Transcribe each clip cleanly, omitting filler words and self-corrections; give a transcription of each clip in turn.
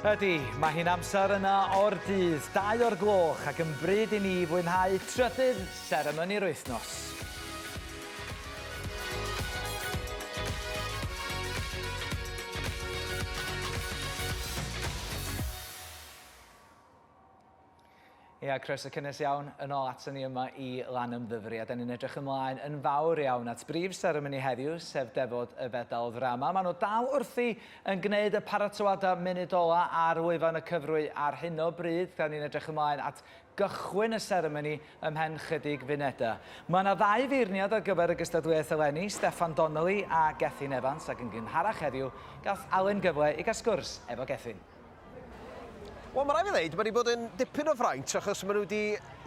Ydy, mae hi'n amser yna o'r dydd, 2 o'r gloch, ac yn bryd i ni fwynhau trydydd seremoni'r wythnos. Ia, croeso cynnes iawn yn ôl aton ni yma i Lanymddyfri, a da ni'n edrych ymlaen yn fawr iawn at brif seremoni heddiw, sef defod y Fedal Ddrama. Maen nhw dal wrthi yn gwneud y paratoadau munud ola ar lwyfan y cyfrwy ar hyn o bryd. Da ni'n edrych ymlaen at gychwyn y seremoni ymhen chydig funedau. Mae yna ddau feirniad ar gyfer y gystadleuaeth eleni, Steffan Donnelly a Gethin Evans, ac yn gynharach heddiw, gath Alun gyfle i gael sgwrs efo Gethin. Wel, mae rhaid fi ddeud, mae wedi bod yn dipyn o fraint achos maen nhw wedi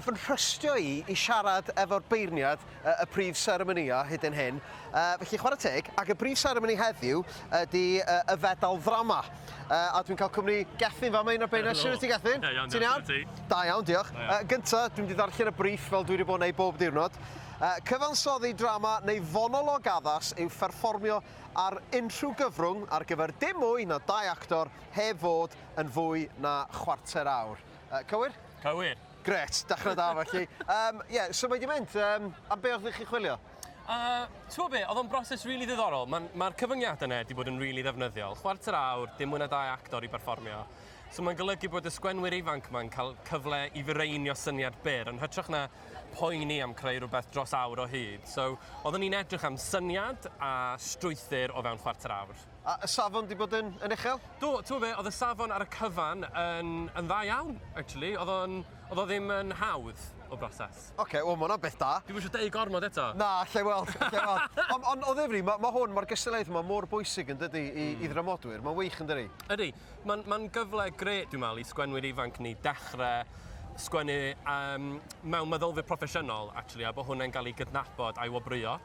fy nhrystio i i siarad efo'r beirniad y, y prif seremonïau hyd yn hyn. Uh, felly chwarae teg, ac y brif seremoni heddiw ydy uh, y fedal ddrama. Uh, a dwi'n cael cwmni Gethin fa, un o'r beirniad. Sut wyt ti, Gethin? Ie, iawn, Ti'n iawn? Ti? Da iawn, diolch. Da iawn. Uh, gynta, dwi'n wedi ddarllen y briff fel dwi wedi bod yn neud bob diwrnod. Uh, cyfansoddi drama neu fonolog addas yw pherfformio ar unrhyw gyfrwng ar gyfer dim mwy na dau actor heb fod yn fwy na chwarter awr. Uh, cywir? Cywir. Gret, dechrau da felly. Um, yeah, so mae di mynd, um, am be oeddech chi'n chwilio? Uh, Ti'n be, oedd o'n broses rili really ddiddorol. Mae'r ma, ma cyfyngiadau yna wedi bod yn rili really ddefnyddiol. Chwarter awr, dim mwy na dau actor i berfformio. So mae'n golygu bod y sgwenwyr ifanc yma'n cael cyfle i fireinio syniad byr yn hytrach na poeni am creu rhywbeth dros awr o hyd. So oeddwn ni'n edrych am syniad a strwythur o fewn chwarter awr. A y safon di bod yn, yn uchel? Do, ti'n be, oedd y safon ar y cyfan yn, yn dda iawn, actually. Oedd o'n, oedd o ddim yn hawdd o broses. Oce, okay, wel, mae hwnna'n beth da. Dwi'm eisiau deud gormod eto. Na, lle weld, lle weld. Ond on, o ddifri, mae ma hwn, mae'r gystadleuaeth yma mor bwysig yn dydy i, mm. i ddramodwyr. Mae'n wych yn dydy. Ydy. Mae'n ma gyfle grêt, dwi'n meddwl, i sgwenwyr ifanc ni dechrau sgwennu um, mewn meddylfryd proffesiynol, actually, a bod hwnna'n cael ei gydnabod a'i wobrwyo.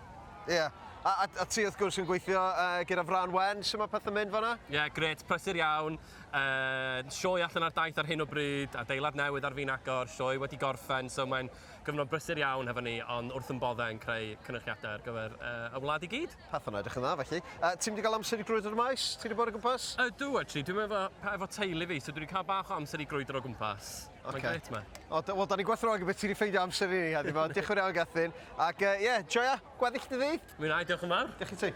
Ie. Yeah. A, a, a ti wrth gwrs yn gweithio uh, gyda Fran Wen, sut mae pethau'n mynd fan'na? Ie, yeah, grêt, prysur iawn. Uh, sioe allan ar daith ar hyn o bryd, adeilad newydd ar fin agor, sioe wedi gorffen, so mae'n gyfnod brysur iawn hefo ni, ond wrth yn boddau yn creu cynyrchiadau ar gyfer uh, y wlad i gyd. Pethau'n edrych yn dda, felly. Uh, ti'n mynd i gael amser i grwydro'r maes? Ti wedi bod o gwmpas? Ydw, actually. Dwi'n efo, efo teulu fi, so dwi wedi cael bach o amser i grwydro o gwmpas. Okay. Mae'n grêt ma. O, wel, da ni'n gwerthfawrogi beth ti wedi ffeindio amser i ni heddiw 'ma. Diolch yn fawr iawn, Gethin. Ac, ie, uh, yeah, joia, gweddill dy ddydd. Mwynhau, diolch yn fawr. Diolch i ti.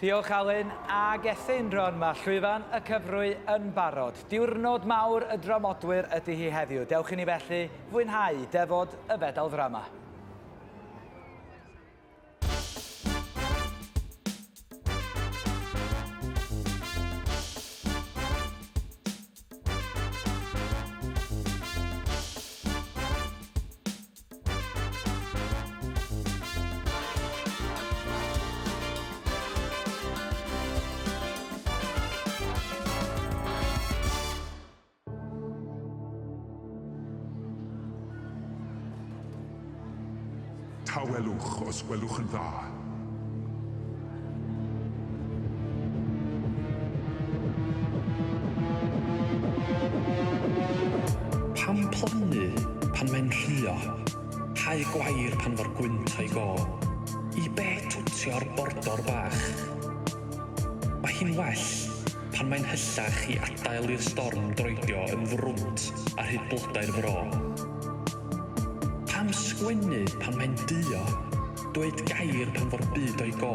Diolch Alun a Gethin Ron, mae llwyfan y cyfrwy yn barod. Diwrnod mawr y dramodwyr ydy hi heddiw. Dewch i ni felly fwynhau defod y fedal ddrama. Tawelwch os gwelwch yn dda. Pam plannu pan mae'n rhuo? Hau gwair pan fo'r gwynt o'i go? I be twtio'r bordor bach? Mae hi'n well pan mae'n hyllach i adael i'r storm droedio yn frwnt ar hyd blodau'r fro. Pam sgwennu pan mae'n duo? Dweud gair pan fo'r byd o'i go?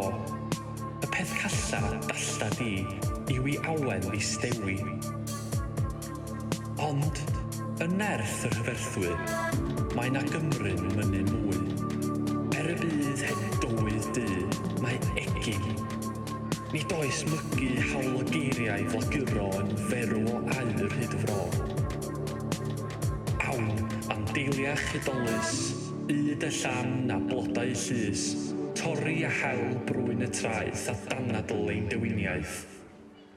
Y peth calla, dalla di, yw i awen ddistewi. Ond, yn nerth y rhyferthwy, mae 'na Gymru'n mynnu mwy. Er y bydd heb dywydd du, mae egin. Nid oes mygu hawl y geiriau flaguro yn ferw o aur hyd y fro. Awn, am deiliach hudolus, yd y llan a blodau llys, torri a hel brwyn y traeth a danadl ein dewiniaeth.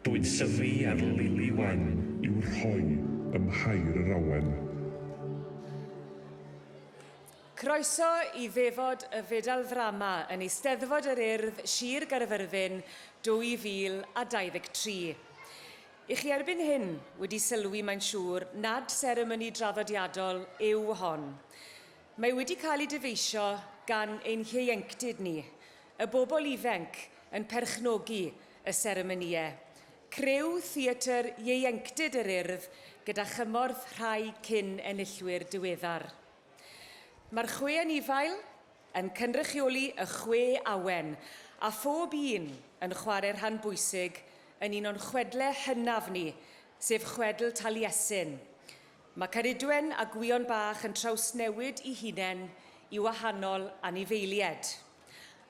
Dwyn syfi ar lili wen. I'w rhoi ym mhair yr awen. Croeso i ddefod y Fedal Ddrama yn Eisteddfod yr Urdd Sir Gaerfyrddin 2023. I chi erbyn hyn wedi sylwi mae'n siŵr nad seremoni draddodiadol yw hon. Mae wedi cael ei dyfeisio gan ein hieuenctid ni, y bobl ifenc yn perchnogi y seremonïau. Criw Theatr Ieuenctid yr Urdd gyda chymorth rhai cyn enillwyr diweddar. Mae'r chwe anifail yn cynrychioli y chwe awen, a phob un yn chwarae rhan bwysig yn un o'n chwedle hynaf ni, sef chwedl Taliesin. Mae Ceridwen a Gwion Bach yn trawsnewid eu hunain i wahanol anifeiliaid.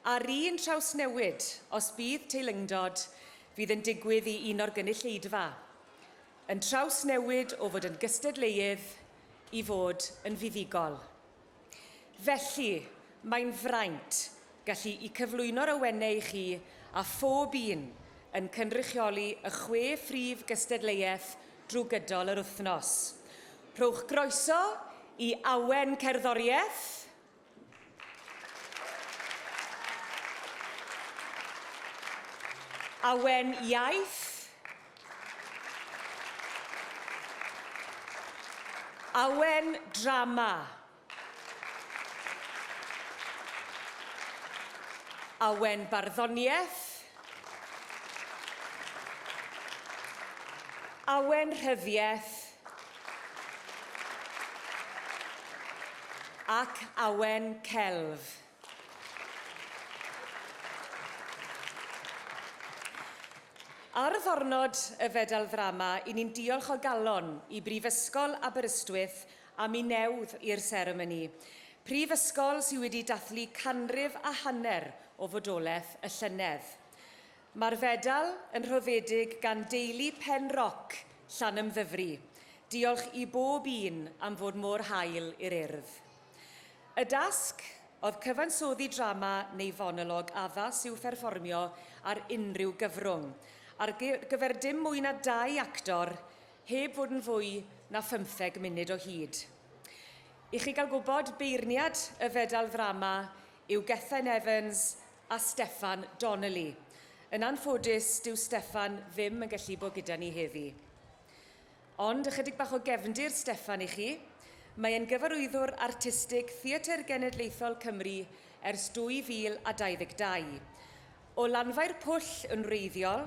A'r un trawsnewid, os bydd teilyngdod, fydd yn digwydd i un o'r gynulleidfa. Yn trawsnewid o fod yn gystadleuydd i fod yn fuddugol. Felly, mae'n fraint gallu i cyflwyno'r awenau i chi a phob un yn cynrychioli y chwe phrif gystadleuaeth drwy gydol yr wythnos. Rhowch groeso i Awen Cerddoriaeth. Awen Iaith. Awen Drama. Awen Barddoniaeth. Awen Rhyddiaeth. Ac Awen Celf. Ar ddornod y Fedal Ddrama, i ni'n diolch o galon i Brifysgol Aberystwyth am i newdd i'r seremoni. Prifysgol sydd wedi dathlu canrif a hanner o fodolaeth y llynedd. Mae'r fedal yn rhoddedig gan deulu Pen Roc, Llanymddyfri. Diolch i bob un am fod mor hael i'r Urdd. Y dasg oedd cyfansoddi drama neu fonolog addas i'w pherfformio ar unrhyw gyfrwng, ar gyfer dim mwy na dau actor, heb fod yn fwy na phymtheg munud o hyd. I chi gael gwybod, beirniad y Fedal Ddrama yw Gethin Evans a Steffan Donnelly. Yn anffodus, dyw Steffan ddim yn gallu bod gyda ni heddi. Ond ychydig bach o gefndir Steffan i chi. Mae e'n gyfarwyddwr artistig Theatr Genedlaethol Cymru ers 2022. O Lanfairpwll yn wreiddiol,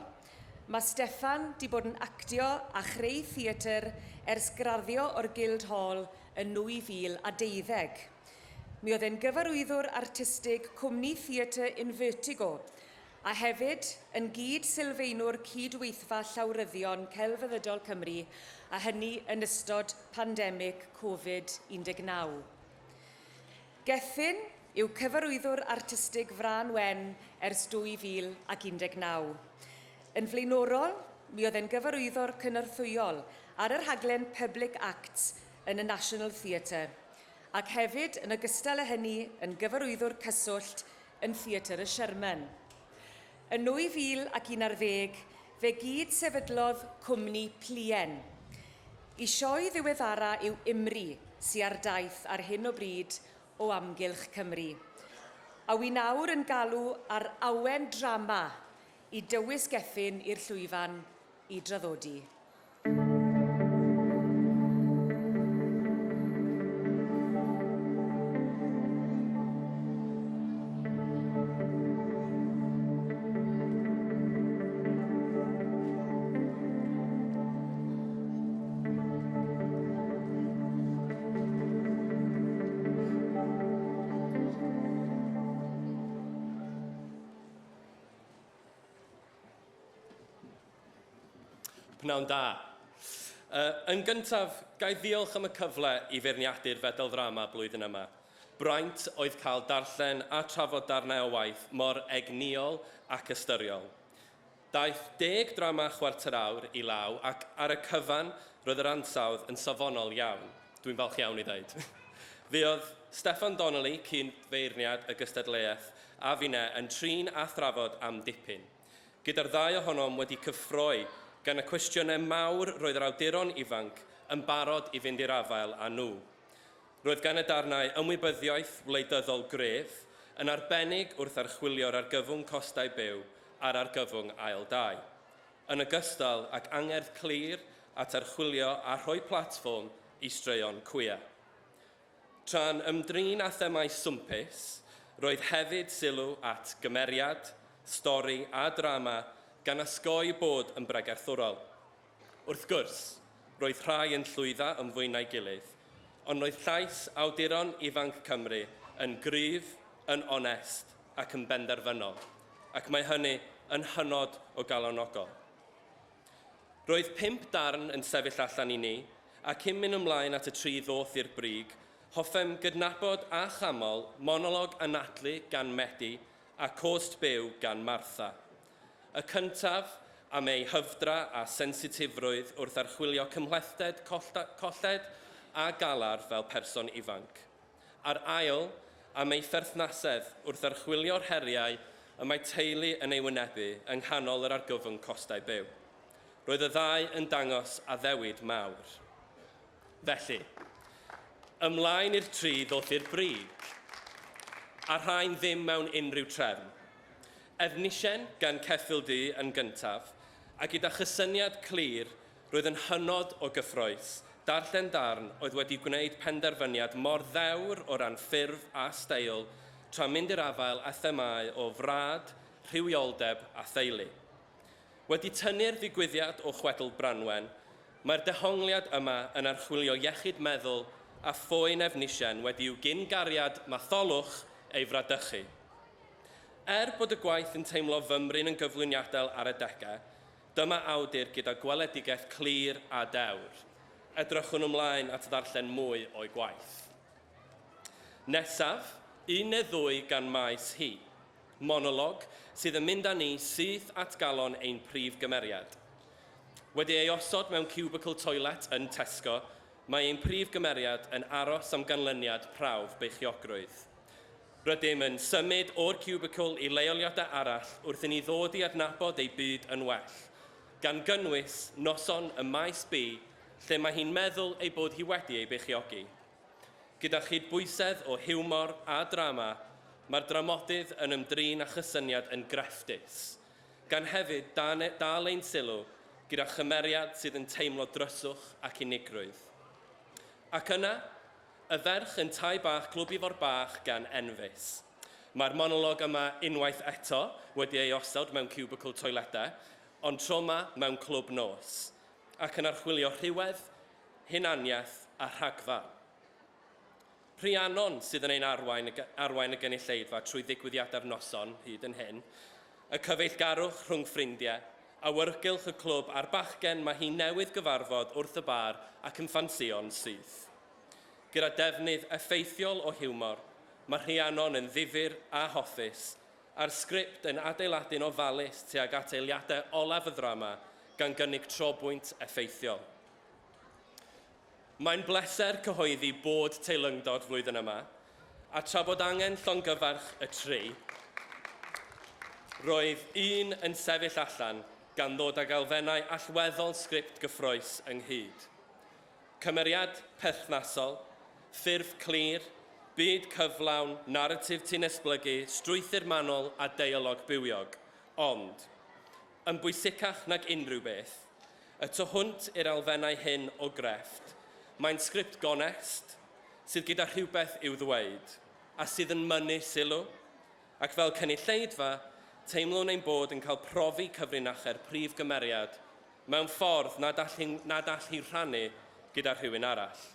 mae Steffan 'di bod yn actio a chreu theatr ers graddio o'r Guildhall yn 2012. Mi oedd e'n gyfarwyddwr artistig cwmni theatr Invertigo, a hefyd yn gyd-sylfaenwr Cydweithfa Llawryddion Celfyddydol Cymru, a hynny yn ystod pandemig Covid 19. Gethin yw Cyfarwyddwr Artistig Frân Wen ers 2019. Yn flaenorol, mi oedd e'n gyfarwyddwr cynorthwyol ar y rhaglen Public Acts yn y National Theatre, ac hefyd, yn ogystal â hynny, yn gyfarwyddwr cyswllt yn Theatr y Sherman. Yn 2011, fe gyd-sefydlodd cwmni Pluen. Y sioe ddiweddara yw Imri, sy ar daith ar hyn o bryd o amgylch Cymru. A wi nawr yn galw ar awen drama i dywys Gethin i'r llwyfan i draddodi. Pnawn da. Uh, yn gyntaf, ga i ddiolch am y cyfle i feirniadu'r Fedal Ddrama blwyddyn yma. Braint oedd cael darllen a trafod darnau o waith mor egnïol ac ystyriol. Daeth deg drama chwarter awr i law ac ar y cyfan roedd yr ansawdd yn safonol iawn, dwi'n falch iawn i ddeud. Fuodd Steffan Donnelly, cyn-feirniad y gystadleuaeth, a finne yn trin a thrafod am dipyn. Gyda'r ddau ohonom wedi cyffroi gan y cwestiynau mawr roedd yr awduron ifanc yn barod i fynd i'r afael â nhw. Roedd gan y darnau ymwybyddiaeth wleidyddol gref, yn arbennig wrth archwilio'r argyfwng costau byw a'r argyfwng ail dai, yn ogystal ag angerdd clir at archwilio a rhoi platfform i straeon cwiar. Tra'n ymdrin â themâu swmpus, roedd hefyd sylw at gymeriad, stori a drama gan osgoi bod yn bregethwrol. Wrth gwrs, roedd rhai yn llwydda yn fwy na'i gilydd, ond roedd llais awduron ifanc Cymru yn gryf, yn onest ac yn benderfynol, ac mae hynny yn hynod o galonogol. Roedd pump darn yn sefyll allan i ni, a cyn mynd ymlaen at y tri ddoth i'r brig, hoffem gydnabod a chanmol monolog Anadlu gan Medi a Cost Byw gan Martha. Y cyntaf, am ei hyfdra a sensitifrwydd wrth archwilio cymhlethded colled a galar fel person ifanc. A'r ail, am ei pherthnasedd wrth archwilio'r heriau y mae teulu yn ei wynebu yng nghanol yr argyfwng costau byw. Roedd y ddau yn dangos addewid mawr. Felly, ymlaen i'r tri ddoth i'r brig. A rhain ddim mewn unrhyw trefn. Efnisien gan Ceffyl Du yn gyntaf, a gyda chysyniad clir, roedd yn hynod o gyffrous darllen darn oedd wedi gwneud penderfyniad mor ddewr o ran ffurf a steil tra'n mynd i'r afael â themâu o frad, rhywioldeb a theulu. Wedi tynnu'r ddigwyddiad o chwedl Branwen, mae'r dehongliad yma yn archwilio iechyd meddwl a phoen Efnisien wedi i'w gyn-gariad Matholwch ei fradychu. Er bod y gwaith yn teimlo fymryn yn gyflwyniadol ar adegau, dyma awdur gyda gweledigaeth clir a dewr. Edrychwn ymlaen at ddarllen mwy o'i gwaith. Nesaf, un neu ddwy gan Maes Hi. Monolog sydd yn mynd â ni syth at galon ein prif gymeriad. Wedi ei osod mewn cubicle toilet yn Tesco, mae ein prif gymeriad yn aros am ganlyniad prawf beichiogrwydd. Rydym yn symud o'r cubicle i leoliadau arall wrth i ni ddod i adnabod ei byd yn well, gan gynnwys noson ym Maes B lle mae hi'n meddwl ei bod hi wedi ei beichiogi. Gyda chydbwysedd o hiwmor a drama, mae'r dramodydd yn ymdrin â chysyniad yn grefftus, gan hefyd dal ein sylw gyda chymeriad sydd yn teimlo dryswch ac unigrwydd. Ac yna, y ferch yn Tai Bach Clwb Ifor Bach gan Enfys. Mae'r monolog yma unwaith eto wedi ei osod mewn ciwbicl toiledau, ond tro 'ma mewn clwb nos, ac yn archwilio rhywedd, hunaniaeth a rhagfarn. Rhiannon sydd yn ein arwain, arwain y gynulleidfa trwy ddigwyddiadau'r noson hyd yn hyn, y cyfeillgarwch rhwng ffrindiau, awyrgylch y clwb a'r bachgen mae hi newydd gyfarfod wrth y bar ac yn ffansïo'n syth. Gyda defnydd effeithiol o hiwmor, mae Rhiannon yn ddifyr a hoffus, a'r sgript yn adeiladu'n ofalus tuag at eiliadau olaf y ddrama, gan gynnig trobwynt effeithiol. Mae'n bleser cyhoeddi bod teilyngdod flwyddyn yma, a tra bod angen llongyfarch y tri, roedd un yn sefyll allan gan ddod ag elfennau allweddol sgript gyffrous ynghyd. Cymeriad perthnasol, ffurf clir, byd cyflawn, naratif ti'n esblygu, strwythur manwl a deialog bywiog. Ond, yn bwysicach nag unrhyw beth, Y tu hwnt i'r elfennau hyn o grefft, mae'n sgript gonest, sydd gyda rhywbeth i'w ddweud, a sydd yn mynnu sylw, ac fel cynulleidfa, teimlwn ein bod yn cael profi cyfrinachau'r prif gymeriad mewn ffordd nad all hi, nad all hi rhannu gyda rhywun arall.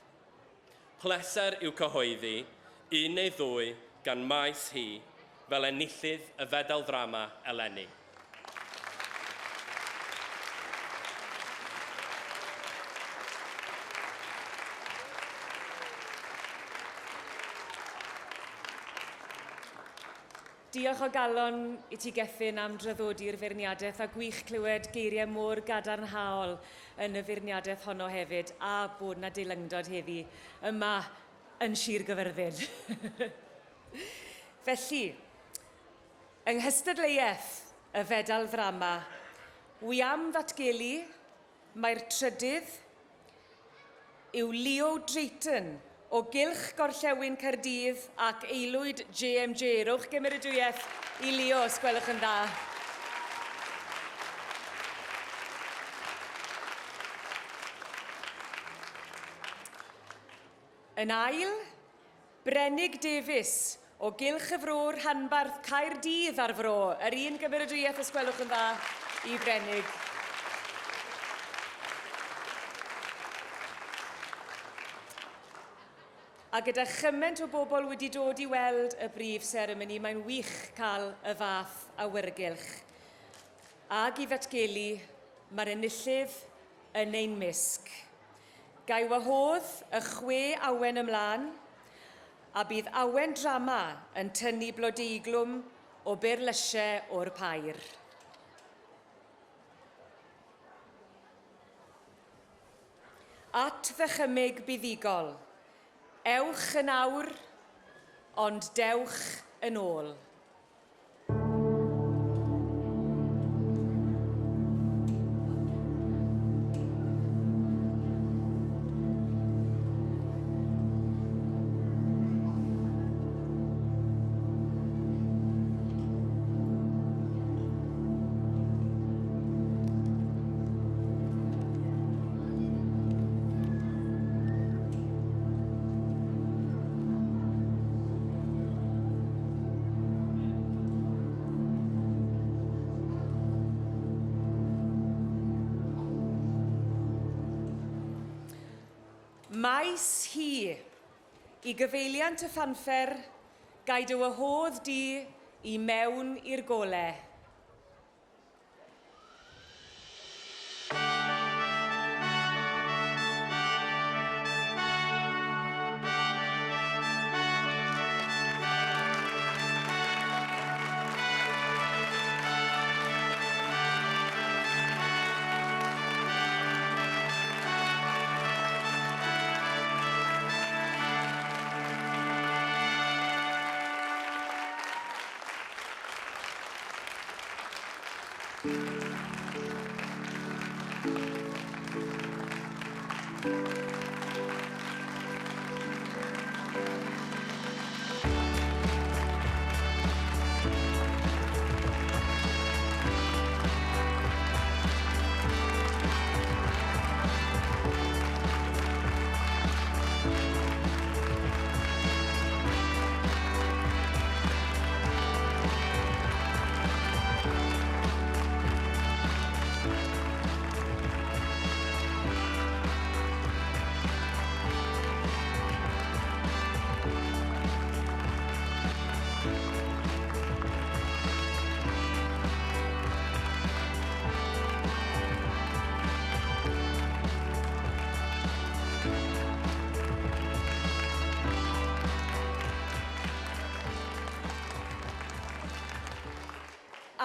Pleser yw cyhoeddi un neu ddwy gan Maes Hi fel enillydd y Fedal Ddrama eleni. Diolch o galon i ti Gethin am draddodi'r feirniadaeth a gwych clywed geiriau mor gadarnhaol yn y feirniadaeth honno hefyd a bod 'na deilyngdod heddi yma yn Sir Gyfyrddin. Felly, yng nghystadleuaeth y Fedal Ddrama, wi am ddatgelu mai'r trydydd yw Leo Drayton o Gylch Gorllewin Caerdydd ac Aelwyd JMJ. Rhowch gymeradwyaeth i Leo os gwelwch yn dda. Yn ail, Brenig Davies. o Gylch y Fro, rhanbarth Caerdydd a'r Fro. Yr un gymeradwyaeth os gwelwch yn dda i Brenig. A gyda chymaint o bobl wedi dod i weld y brif seremoni, mae'n wych cael y fath awyrgylch. Ag i ddatgelu, mae'r enillydd yn ein mysg. Ga i wahodd y chwe awen ymlaen, a bydd awen drama yn tynnu blodeuglwm o berlysiau o'r pair. At ddychymyg buddugol. Ewch yn awr, ond dewch yn ôl. Maes hi, i gyfeiliant y ffanffer, gai dy wahodd di i mewn i'r gole.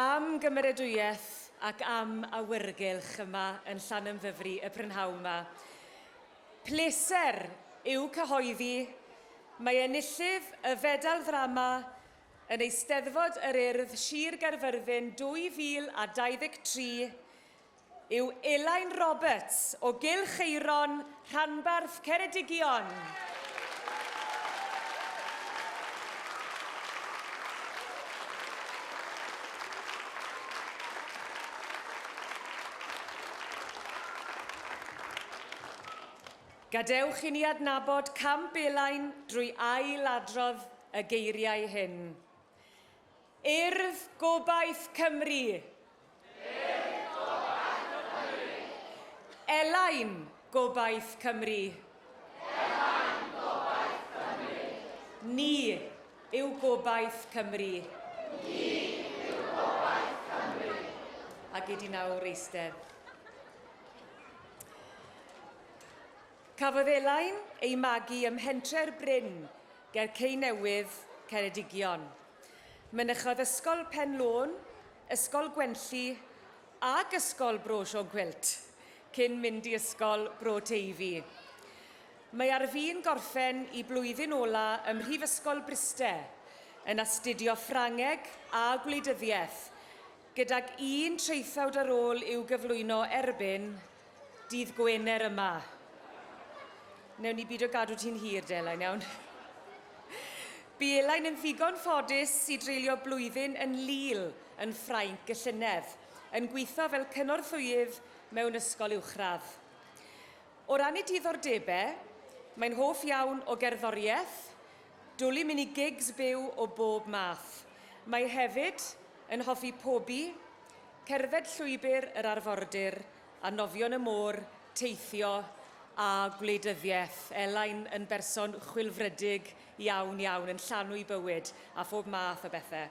Am gymeradwyaeth ac am awyrgylch yma yn Llanymddyfri y prynhawn yma. Pleser yw cyhoeddi mae enillydd y Fedal Ddrama yn Eisteddfod yr Urdd Sir Gaerfyrddin 2023 yw Elain Roberts o Gylch Aeron, rhanbarth Ceredigion. Gadewch i ni adnabod camp Elain drwy ail-adrodd y geiriau hyn. Urdd Gobaith Cymru! Urdd Gobaith Cymru! Elain Gobaith Cymru! Elain Gobaith Cymru! Ni yw gobaith Cymru. Ni yw gobaith Cymru. A gei di nawr eistedd. Cafodd Elain ei magu ym Mhentre'r Bryn ger Cei Newydd, Ceredigion. Mynychodd Ysgol Pen Lôn, Ysgol Gwenlli ac Ysgol Bro Siôn Cwilt cyn mynd i Ysgol Bro Teifi. Mae ar fin gorffen i blwyddyn ola ym Mhrifysgol Bryste yn astudio Ffrangeg a Gwleidyddiaeth, gydag un traethawd ar ôl i'w gyflwyno erbyn dydd Gwener yma. Newn ni bido gadw ti'n hir, de, Elain, iawn? Bu Elain yn ddigon ffodus i dreulio blwyddyn yn Lille yn Ffrainc y llynedd, yn gweithio fel cynorthwyydd mewn ysgol uwchradd. O ran ei diddordebau, mae'n hoff iawn o gerddoriaeth, Dwlu mynd i gigs byw o bob math. Mae hefyd yn hoffi pobi, cerdded llwybr yr arfordir a nofio yn y môr, teithio a gwleidyddiaeth. Elain yn berson chwilfrydig iawn iawn, yn llanw bywyd a phob math o bethau.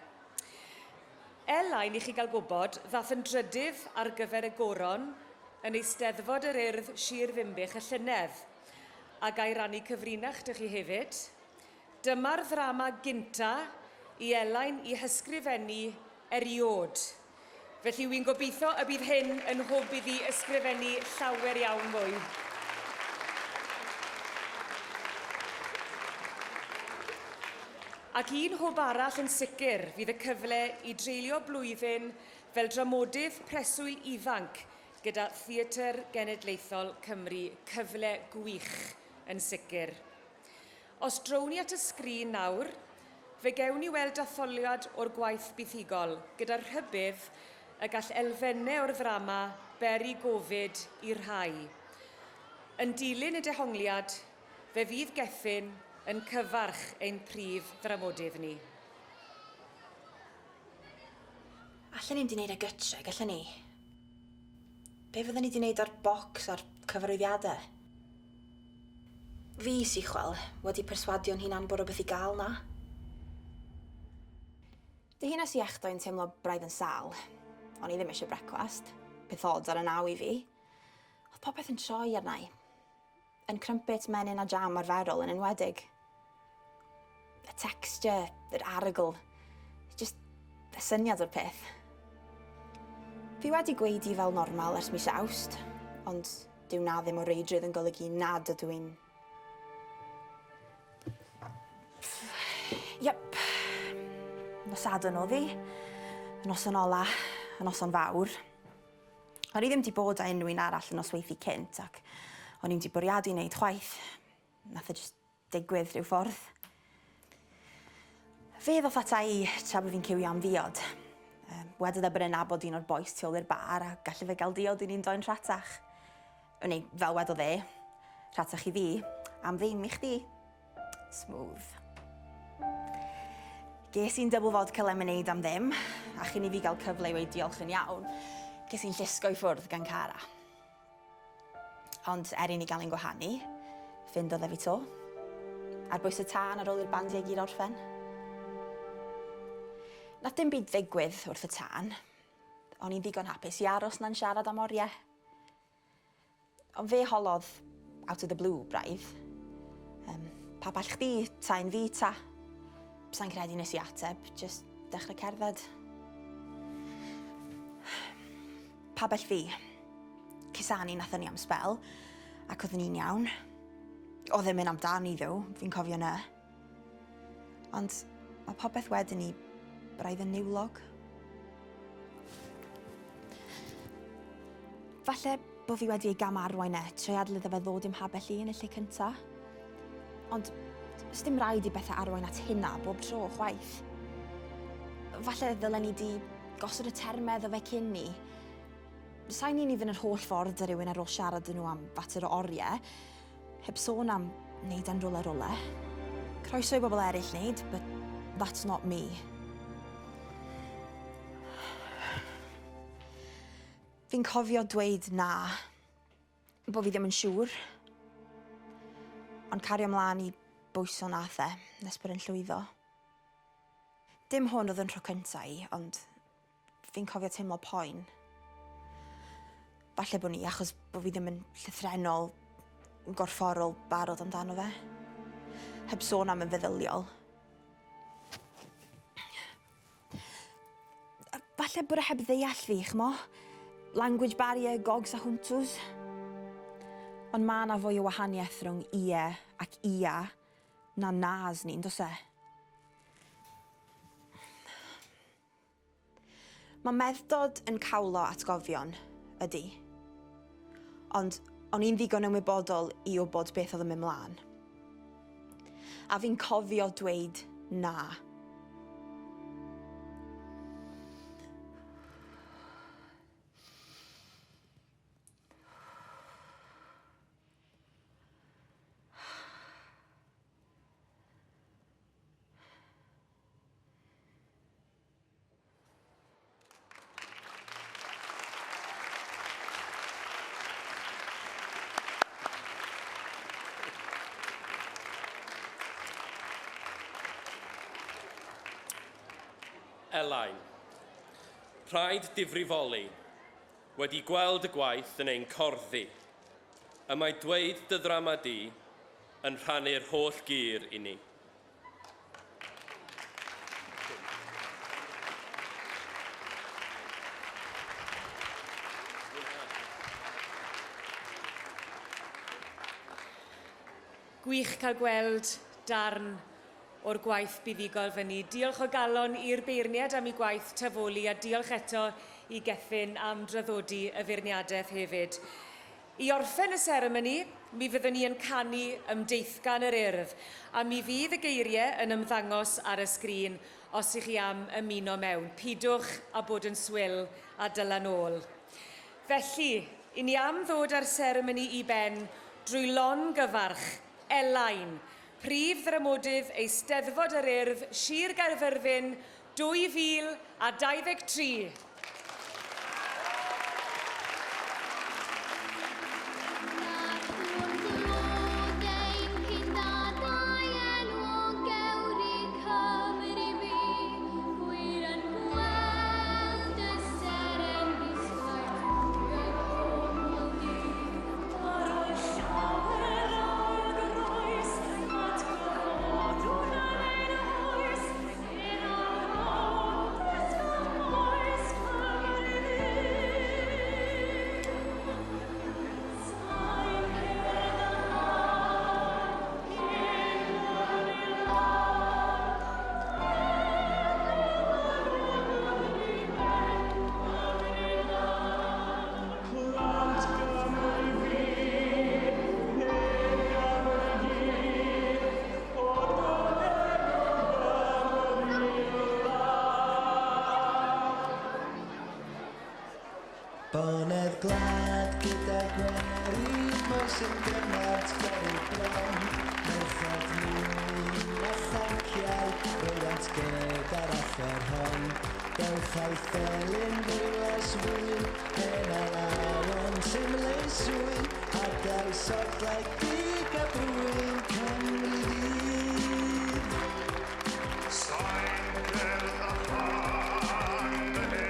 Elain, i chi gael gwybod, ddath yn drydydd ar gyfer y Goron yn Eisteddfod yr Urdd Sir Ddinbych y llynedd. A ga i rannu cyfrinach 'da chi hefyd? Dyma'r ddrama gynta i Elain i hysgrifennu eriôd. Felly wi'n gobeithio y bydd hyn yn hwb iddi ysgrifennu llawer iawn mwy. Ac un hwb arall yn sicr fydd y cyfle i dreulio blwyddyn fel dramodydd preswyl ifanc gyda Theatr Genedlaethol Cymru, cyfle gwych yn sicr. Os drown ni at y sgrin nawr, fe gewn ni weld datholiad o'r gwaith buddugol, gyda'r rhybudd y gall elfennau o'r ddrama beri gofid i rhai. Yn dilyn y dehongliad, fe fydd Gethin yn cyfarch ein prif ddramodydd ni. Allen ni'm 'di neud e gytre, gallen ni? Be fydden ni 'di neud â'r bocs a'r cyfarwyddiade? Fi, Sichwel, wedi perswadio'n hunan bod rhywbeth i gael 'na. Dihunes i echdoe yn teimlo braidd yn sâl. O'n i ddim eisiau brecwast. Peth od ar y naw i fi. Oedd popeth yn troi arna i. Yn crumpet menyn a jam arferol yn enwedig. Y texture, yr arogl, just y syniad o'r peth. Fi wedi gweidi fel normal ers mis Awst, ond dyw na ddim o reidrwydd yn golygu nad ydw i'n... Yep. Nos Sadwrn oedd hi. Y noson ola, y noson fawr. O'n i ddim 'di bod â unrhyw un arall y nosweithi cynt ac o'n i'm 'di bwriadu wneud chwaith. Nath e jyst digwydd rhyw ffordd. Fe ddoth ata i tra bod fi'n ciwio am ddiod. Um, wedodd e bod e'n nabod un o'r bois tu ôl i'r bar a galle fe gael diod i ni'n doi'n rhatach. Neu, fel wedodd e, rhatach i fi, am ddim i chdi. Smooth. Ges i'n double vodka lemonade am ddim, a chyn i fi gael cyfle i weud diolch yn iawn, ges i'n llusgo i ffwrdd gan Cara. Ond er i ni gael ein gwahanu, ffindodd e fi to. Ar bwys y tân ar ôl i'r bandiau gyd orffen. Nath dim byd ddigwydd wrth y tân. O'n i'n ddigon hapus i aros na'n siarad am oriau. Ond fe holodd out of the blue, braidd. Pa ball chdi, ta un fi, ta? Sa'n credu nes i ateb, just dechrau cerdded. Pabell fi. Cusanu nathon ni am sbel, ac oeddwn ni'n iawn. Oedd e'n mynd amdani ddo, fi'n cofio 'na. Ond mae popeth wedyn ni braidd yn niwlog. Falle bod fi wedi ei gam arwain e, treiadl iddo fe ddod i'm mhabell i yn y lle cynta. Ond sdim rhaid i bethau arwain at hynna bob tro, chwaith. Falle ddylen ni di gosod y termau iddo fe cyn ni. Sa'n ni'n i fynd yr holl ffordd 'da rhywun ar ôl siarad 'da nhw am fater o oriau, heb sôn am wneud e'n rwle rwle. Croeso i bobl eraill wneud, but that's not me. Fi'n cofio dweud na, bo fi ddim yn siŵr. Ond cario mlaen i bwyso nath e, nes bod e'n llwyddo. Dim hwn oedd yn tro cynta i, ond fi'n cofio teimlo poen. Falle bod ni, achos bod fi ddim yn llythrennol, yn gorfforol barod amdano fe. Heb sôn am yn feddyliol. Falle bod e heb ddeall fi, ch'mo? Language barrier, gogs a hwntws. Ond ma' 'na fwy o wahaniaeth rhwng ie ac ia na nas ni, on'd o's e? Mae meddwdod yn cawlo atgofion, ydy. Ond o'n i'n ddigon ymwybodol i wybod beth oedd yn mynd mlaen. A fi'n cofio dweud na. Elain. Rhaid difrifoli, wedi gweld y gwaith yn ein corddi. Y mae dweud dy ddrama di yn rhannu'r holl gur i ni. Gwych cael gweld darn o'r gwaith buddugol fyny. Diolch o galon i'r beirniad am ei gwaith tafoli a diolch eto i Gethin am draddodi y feirniadaeth hefyd. I orffen y seremoni, mi fyddwn ni yn canu Ymdeithgan yr Urdd, a mi fydd y geiriau yn ymddangos ar y sgrin os ych chi am ymuno mewn. Pidwch â bod yn swil a dyla nôl. Felly, i ni am ddod â'r seremoni i ben drwy longyfarch Elain, Prif Ddramodydd Eisteddfod yr Urdd, Sir Gaerfyrddin, 2023. Ar ôl llawer o groes, atgyfodwn yn ein oes, un o'r holl oes Cymru fydd. Sain cerdd a chân, hen Gymru lân, Cymru lân. Plant Gymru fydd, hen Gymru gydd, o Gymru lân. Bonedd gwlad gyda gwerin, moesyn gynnar ger bron, merched mwyn a thanciau, roeddent gyda'r offer hon. Dewch a'i thelyn ddwyles fwyn, hen alawon syml swyn, a dau sodlau dig a brwyn Cymru ddydd. Sain cerdd a chân, hen Gymru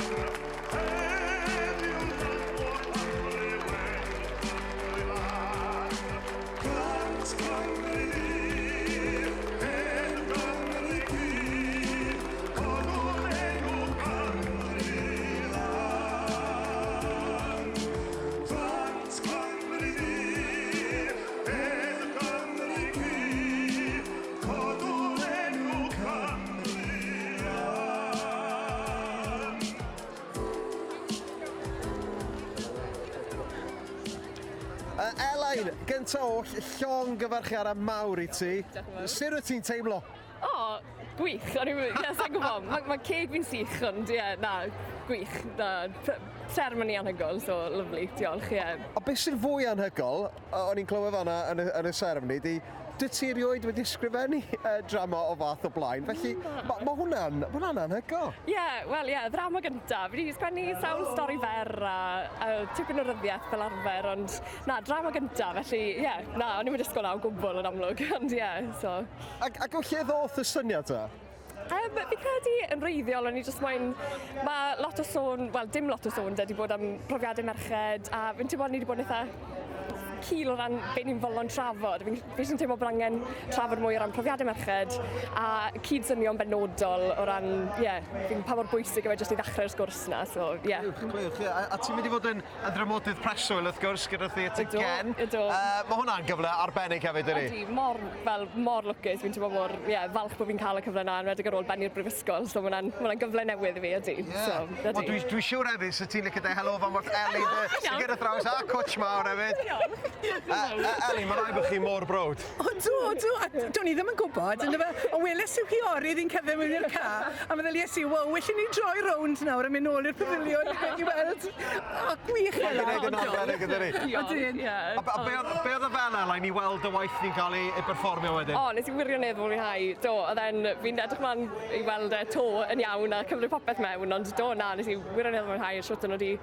lân, heddiw ddathlwch Cymru wen, Cymru lân. Plant Cymru ddu, hen Gymru gu, codwn enw Cymru lân. Plant Cymru ddu, hen Gymru gu, codwn enw Cymru lân. Elain, gynta oll, llongyfarchiadau mawr i ti. Sut wyt ti'n teimlo? O, gwych. O'n i'n, ie, sa'n gwybod. Mae ma ceg fi'n sych, ond ie, yeah, na, gwych. Na, seremoni anhygoel, so lovely, diolch, ie. Yeah. A beth sy'n fwy anhygoel, o'n i'n clywed fanna yn y seremoni, di, dwi ti erioed wedi ysgrifennu drama o fath o blaen, felly mae ma hwnna'n ma hwnna'n anhygoel. Ie, yeah, wel ie, yeah, ddrama gyntaf. Fi wedi sgwennu sawl stori fer a tipyn o ryddiaeth fel arfer, ond na, drama gyntaf, felly ie, yeah, na, o'n i'n mynd disgwyl na o gwbl yn amlwg, ond ie, yeah, so. Ac o lle ddoth y syniad ta? Fi credu yn wreiddiol, o'n i jyst moyn, mae lot o sôn, wel dim lot o sôn, wedi bod am profiadau merched, a fi'n teimlo ni wedi bod yn eitha cul o ran be ni'n fodlon trafod. Fi jyst yn teimlo bod angen trafod mwy o ran profiadau merched a cyd-synio'n benodol o ran, ie, yeah, fi'n pa mor bwysig yw e jyst i ddechrau'r sgwrs na, so ie. Yeah. Gwych, gwych, ie. A ti'n mynd i fod yn ddramodydd preswyl wrth gwrs gyda Theatr Gen. Ydw. Mae hwnna'n gyfle arbennig hefyd, ydy? Ydy, mor, fel, mor lwcus, fi'n teimlo mor, ie, yeah, falch bod fi'n cael y cyfle yna, yn enwedig ar ôl bennu'r brifysgol, so mae hwnna'n ma gyfle newydd i fi, ydy. Yeah. So, ydy. Wel, dwi siŵr hefyd, so ti'n licio dweud helo fan wrth Ellie, sy'n gyda thraws a cwtch mawr hefyd. Ellie, mae rhaid bod chi mor browd. O, do, do. A do'n i ddim yn gwybod, ond o weles i'w chiorydd i'n cerdded mewn i'r ca, a meddyliais i, wow, well i ni droi rownd nawr a mynd nôl i'r pafiliwn i weld. O, gwych. Mae'n gwneud yn arbennig, ydydi? Ydyn. A be oedd y fel, Elain, i weld y waith ni'n cael ei berfformio wedyn? O, nes i wirioneddol fwynhau. Do, oedd e'n, fi'n edrych mlaen i weld e to yn iawn a cymryd popeth mewn, ond do, na, nes i wirioneddol fwynhau shwt o'n nhw wedi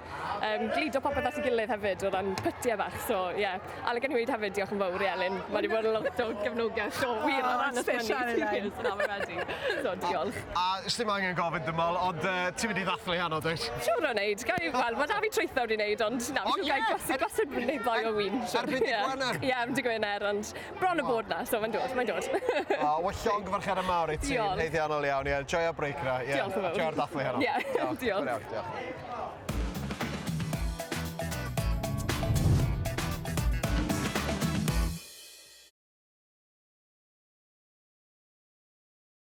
gludo popeth at ei gilydd hefyd o ran pytiau bach, so ie, yeah. Yeah. A like, i weud hefyd, diolch yn fawr i Elin. Mae wedi bod yn lot o gefnogaeth o wir o ran y special, Elain. Na, mae wedi. So, diolch. A sdim angen gofyn dim ol, ond ti'n mynd i ddathlu heno, dwyt? Siwr o wneud. Wel, mae da fi traethawd i wneud, ond na, O, fi'n siŵr gai gwasad yn wneud ddau o win. Erbyn dydd Gwener? Ie, erbyn dydd Gwener, ond bron y bod na, so mae'n dod, mae'n dod. O, wel, llongyfarchiadau mawr i ti, Diolch. haeddiannol iawn, ie. Joio break na, ie. Diolch yn fawr. Joio'r dathlu heno. Ie, diolch. Diolch. Diolch.